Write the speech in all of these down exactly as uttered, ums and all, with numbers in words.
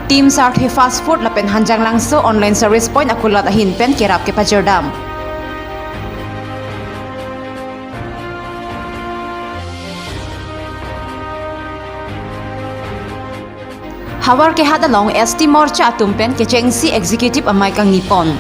Team Sarthe Fast Food lapen Hanjanglangso Online Service Point akulat ahin pen kerap kepajirdam. Havar kehat along S T Morcha atum pen kechengsi Executive amei kangni pon.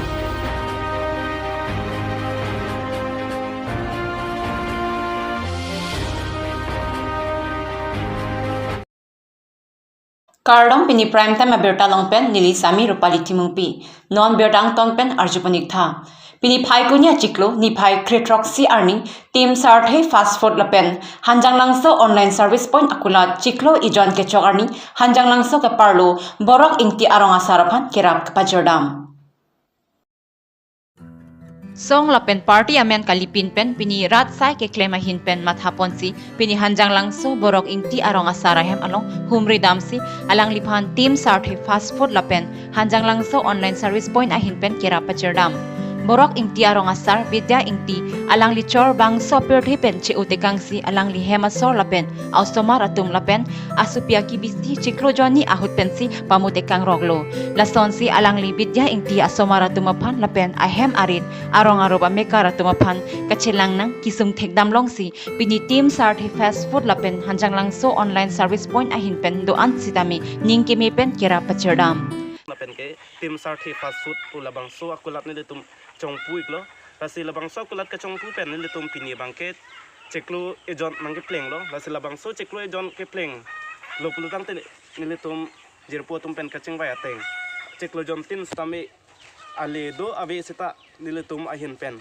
Kardom, pini Prime Time abirta along pen neli Sami Rupali Timungpi. Non birta angton pen arju pon-ik tha. Pini Phaikuni achiklo niphai kre-throksi arni Team Sarthe Fast Food lapen Hanjanglangso Online Service Point akulat chiklo ejon kechok arni Hanjanglangso keparlo Borok Ingti arong asar aphan kerap kepajirdam. Song lapen party amen kalipin pen pini rat sai keklem ahin pen matha ponsi pini Hanjanglangso Borok Ingti arong asar ahem along humri damsi alangliphan Team Sarthe Fast Food lapen Hanjanglangso Online Service Point ahin pen kerap pajirdam. Borok Ingti arong asar Bidya Ingti alangli chor bangso apirthe pen che-o tekangsi alangli hem asor lapen a-osomar atum lapen asopi akibisi chiklo jonni ahut pensi pamu tekang roklo. Lasonsi alangli Bidya Ingti asomar atum aphan lapen ahem arit arong arup amekar atum aphan kachelang nang kesung thekdam longsi pini Team Sarthe Fast Food lapen Hanjanglangso Online Service Point ahin pen do-an sitame ning keme pen kerap pajirdam. Lapen ke Team Sarthe Fast Food pu labangso akulat nelitum chongpu-iklo. Lasi labangso akulat kachongpu pen nelitum pini abangke chiklo ejon nangkeplenglo. Lasi labangso chiklo ejon keplenglo pulo tangte nelitum jirpo atum pen kachingvai ateng chiklo jontin sitame ale do ave seta nelitum ahin pen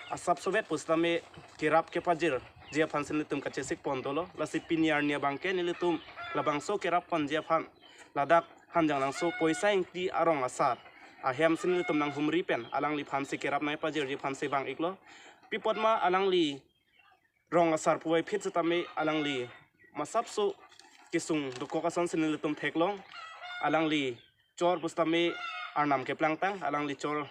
asap sovet pusitame kerap kepajirji aphansi nelitum kachesik pon dolo. Lasi pini arni abangke nelitum labangso kerap ponji aphan ladak Hanjanglangso Poisa Ingti arong asar ahemsi nelitum nanghumri pen alangliphansi kerap nangpajirji aphansi vang-iklo. Pi apot ma alangli rong asar puvoiphit sitame alangli masapso kesung dokok asonsi nelitum theklong. Alangli chor pusitame arnam keplangtang, alangli chor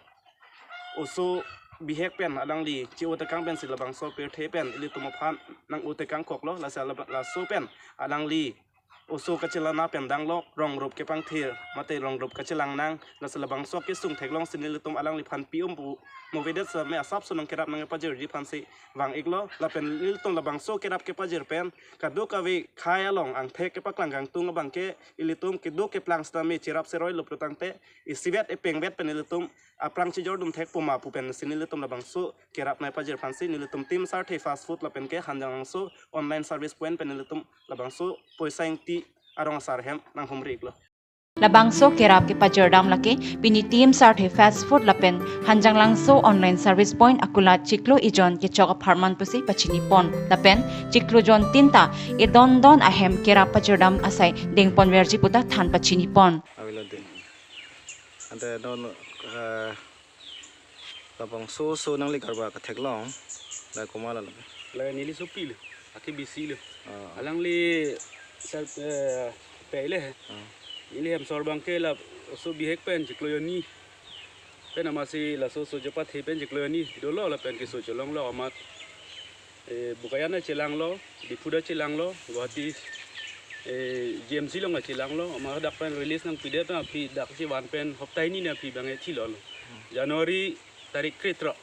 oso bihek pen alangli che-o tekang pensi labangso apirthe pen ilitum aphan nang-o tekangkoklo. Lasi alaba-, laso pen alangli oso kachelana pen danglok, rong rup kepangthir mate rong rup kachelang nang, lasi labangso kesung theklongsi nelitum alangliphan pi-um pu movedet sitame asapso nangkerap nangpajirji aphansi vang-iklo. Lapen nelitum labangso kerap kepajir pen kadokave khei along angthek kepaklang kangtung abangke ilitum keduk keplang sitame cherap seroi lo pulo tangte isivet epengvet pen ilitum aphrang chejordun thekpo ma pu pensi nelitum labangso kerap nangpajir aphansi nelitum Team Sarthe Fast Food lapen ke Hanjanglangso Online Service Point pen nelitum labangso Poisa Ingti arong asar ahem nanghumri-iklo. Labangso kerap kepajirdam lake pini Team Sarthe Fast Food lapen Hanjanglangso Online Service Point akulat chiklo ejon kechok apharman pusi pachini pon. Lapen chiklo jontin ta edon don ahem kerap pajirdam asai dengponverji puta than pachini pon. Avelo ding. Ante non, eh, labangso oso nangli karba katheklong, la komat lo? La neli sopi lo, akibisi lo. Ah. Alangli sel, eh, pei le. Ah. Neli hem asor abangke la oso bihek pen chiklo jonni. Pen amatsi laso oso chepathe pen chiklo jonni dolo lapen keso chelonglo amat. Eh, Bokajan ta chelanglo, Diphu ta chelanglo, Guwahati, eh, G M C along ta chelanglo, amat dak pen release nangpidet pen aphi dak chevan pen hopta hini ne aphi abang ethilo lo. January tarik kre-throk.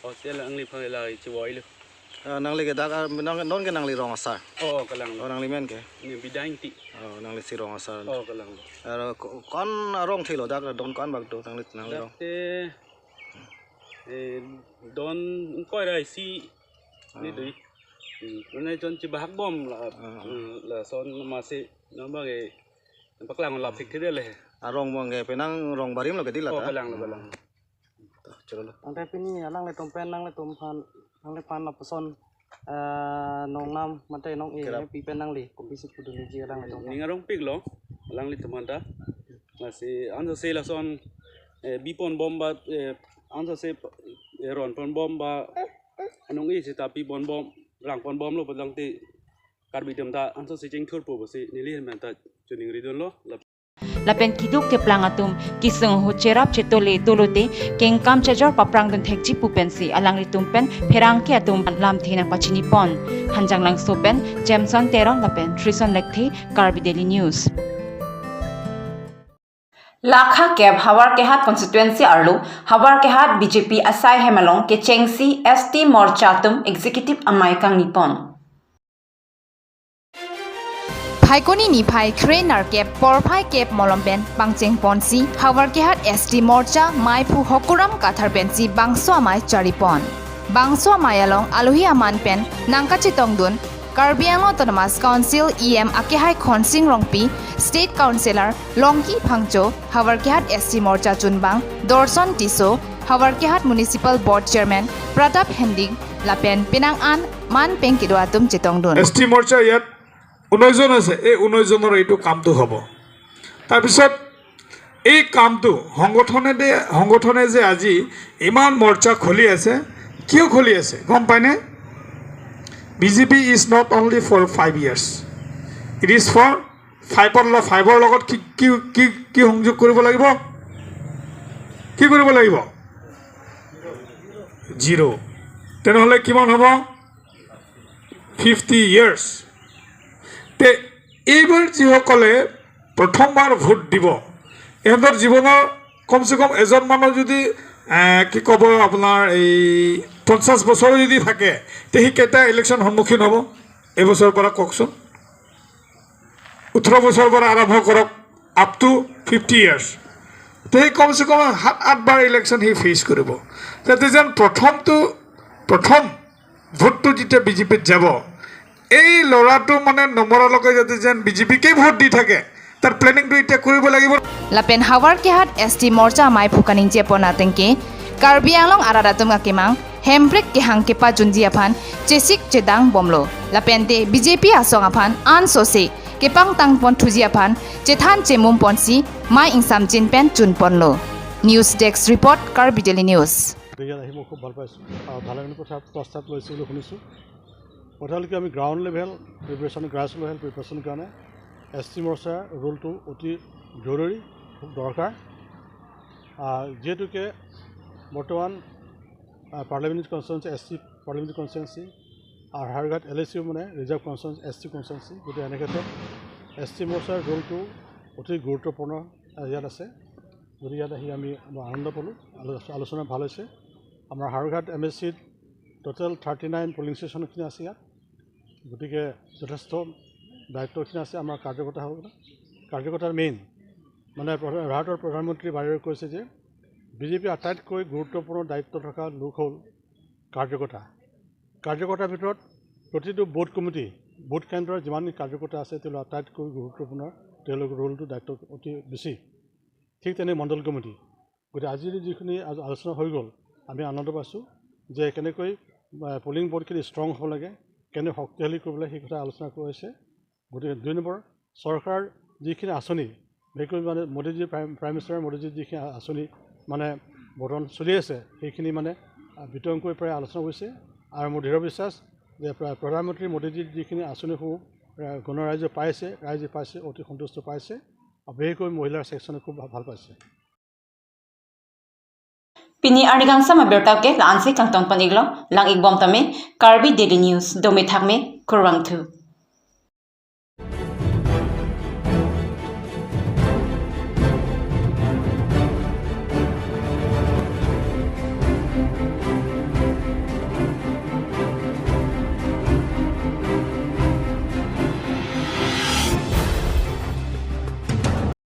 Hostel angliphan la chevoilo. Ah, nangli ke dak, ah, nang, non ke nangli rong asar? Oh, oh, kalanglo. Oh, nangli men ke? Ne Bidya Ingti. Oh, nanglisi rong asar. Oh, kalanglo. Aro ko-, ko-an arong thilo dak, don ko-an bak do nangli, nangli rong? Dak te, eh, don ingkoi ra isi. Ah. Ne do. Hmm. Nonke jon chebahak bom la. Ah, ah. Hmm, lason amatsi nonbang ke paklang lapik thide le. Arong abangke penang rong barim lo ke di la ta? Oh, kalanglo, ah, kalanglo. To, chalo lo. Ante pini alanglitum pen nanglitum aphan, nangliphan lapuson, eh, nongnam mate nong-e, kerap, pi pen nangli kopisi pudunji alanglitum aphan? Ning arongpiklo alanglitum aphan ta. Lasi ansose lason, eh, bi pon bom ba, eh, ansose, eh, ron pon bom ba, anong-e seta pi pon bom, rang pon bomlo pulo tangte Karbi atum ta ansose chingthurpo pusi neli hem ta choningridunlo. Lapen keduk keplang atum kesung ahut cherap chetole dolote kengkam chajor paprangdun thekji pu pensi alanglitum pen pherangke atum lamthe nangpachini pon. Hanjanglangso pen Jameson Teron lapen Trison Lekthe, Karbi Daily News. Lakha kep Howraghat constituency arlo Howraghat B J P asai hem along kechengsi S T Morcha atum executive amei kangni pon. Phaikuni niphai kre-nerkep porphai kep malom pen pangcheng ponsi Howraghat S T Morcha meiphu Hokuram Kathar pensi bangso amei chari pon. Bangso amei along alohi aman pen nangkachetongdun Karbi Anglong Autonomous Council E M akehai Khonsing Rongpi, State Councillor Longki Phangcho, Howraghat S T Morcha chunbang Dorson Tisso, Howraghat Municipal Board Chairman Pratap Hendik, lapen penang an man pen kedo atum chetongdun. S T Morcha ইয়াত ঊনৈশ জন আছে, এই ঊনৈশ জনৰ এইটো কামটো হ'ব। তাৰপিছত এই কামটো সংগঠনে দে সংগঠনে যে আজি ইমান মৰ্চা খুলি আছে, কিয় খুলি আছে গম পায়নে? B J P is not only for five years, it is for ফাইভৰ ল ফাইভৰ লগত কি কি কি কি সংযোগ কৰিব লাগিব? কি কৰিব লাগিব? জিৰ'। তেনেহ'লে কিমান হ'ব? Fifty years. তে এইবাৰ যিসকলে প্ৰথমবাৰ ভোট দিব, ইহঁতৰ জীৱনৰ কমচে কম এজন মানুহ যদি, এ, কি ক'ব, আপোনাৰ এই পঞ্চাছ বছৰ যদি থাকে, তে সি কেতিয়া ইলেকশ্যন সন্মুখীন হ'ব? এইবছৰৰ পৰা কওকচোন। ওঠৰ বছৰৰ পৰা আৰম্ভ কৰক, up to ফিফটি ইয়াৰ্ছ। তে সি কমচে কম সাত আঠবাৰ ইলেকশ্যন সি ফেচ কৰিব। যাতে যেন প্ৰথমটো, প্ৰথম ভোটটো যেতিয়া B J Pত যাব, এই ল'ৰাটো মানে নমৰালৈকে যাতে যেন B J Pকে ভোট দি থাকে, তাৰ প্লেনিংটো এতিয়া কৰিব লাগিব। Lapen Howraghat S T Morcha meiphu kaningje pon ateng ke Karbi Anglong arat atum akemang Hemprek kehang kepajunji aphan chesik chedang bomlo. Lapente B J P asong aphan ansose kepangtang pon thuji aphan chethan chemum ponsi mei ingsamjin pen chun ponlo. News Desk Report, Karbi Daily News. গতিকে ইয়াত আহি মই খুব ভাল পাইছোঁ আৰু ভালেখিনি কথা প্ৰস্তাৱ লৈছে বুলি শুনিছোঁ। কথালৈকে আমি ground level preparation, grass level প্ৰিপেৰেশ্যনৰ কাৰণে এছ টি মৰ্চাৰ ৰোলটো অতি জৰুৰী, খুব দৰকাৰ। আহ, যিহেতুকে বৰ্তমান পাৰ্লিয়ামেণ্ট কনষ্টিটুৱেঞ্চি, এছ টি পাৰ্লিয়ামেণ্ট কনষ্টিটুৱেঞ্চি আৰু হাওৰাঘাট এল এ চিও মানে ৰিজাৰ্ভ কনষ্টিটুৱেঞ্চি, এছ টি কনষ্টিটুৱেঞ্চি। গতিকে এনে ক্ষেত্ৰত এছ টি মৰ্চাৰ ৰোলটো অতি গুৰুত্বপূৰ্ণ, আহ, ইয়াত আছে। গতিকে ইয়াত আহি আমি বৰ আনন্দ পালোঁ, আলো-, আলোচনা ভাল হৈছে। আমাৰ হাওৰাঘাট এম এ চিত টোটেল থাৰ্টি নাইন পলিং ষ্টেচনখিনি আছে ইয়াত। গতিকে যথেষ্ট দায়িত্বখিনি আছে আমাৰ কাৰ্যকৰ্তাসকলৰ। কাৰ্যকৰ্তাৰ মেইন মানে প্ৰধা-, ভাৰতৰ প্ৰধানমন্ত্ৰী বাৰে কৈছে যে বিজেপিৰ আটাইতকৈ গুৰুত্বপূৰ্ণ দায়িত্ব থকা লোক হ'ল কাৰ্যকৰ্তা। কাৰ্যকৰ্তাৰ ভিতৰত প্ৰতিটো বুথ কমিটি, বুথ কেন্দ্ৰৰ যিমান কাৰ্যকৰ্তা আছে, তেওঁলোক আটাইতকৈ গুৰুত্বপূৰ্ণ, তেওঁলোকৰ ৰোলটো দায়িত্ব অতি বেছি। ঠিক তেনে মণ্ডল কমিটি। গতিকে আজি যিখিনি আজ-, আলোচনা হৈ গ'ল, আমি আনন্দ পাইছোঁ যে কেনেকৈ, আহ, পলিং বুথখিনি ষ্ট্ৰং হ'ব লাগে, কেনে শক্তিশালী কৰিব লাগে, সেই কথা আলোচনা কৰা হৈছে। গতিকে দুই নম্বৰ, চৰকাৰ যিখিনি আঁচনি, বিশেষকৈ মানে মোদীজী, প্ৰাইম, প্ৰাইম মিনিষ্টাৰ মোদীজীৰ যিখিনি আ-, আঁচনি মানে বৰ্তমান চলি আছে, সেইখিনি মানে, আহ, বিতংকৈ প্ৰায় আলোচনা হৈছে। আৰু মোৰ দৃঢ় বিশ্বাস যে প্ৰ-, প্ৰধানমন্ত্ৰী মোদীজীৰ যিখিনি আঁচনিসমূহ, আহ, গণৰাইজে পাইছে, ৰাইজে পাইছে, অতি সন্তুষ্ট পাইছে। আৰু বিশেষকৈ মহিলাৰ ছেকশ্যনে খুব ভা-, ভাল পাইছে। Pini arni kangsam abirta ke la-ansi kangton pon-iklo, lang-ikbom tame, Karbi Daily News, dome thakme, kurvangthu.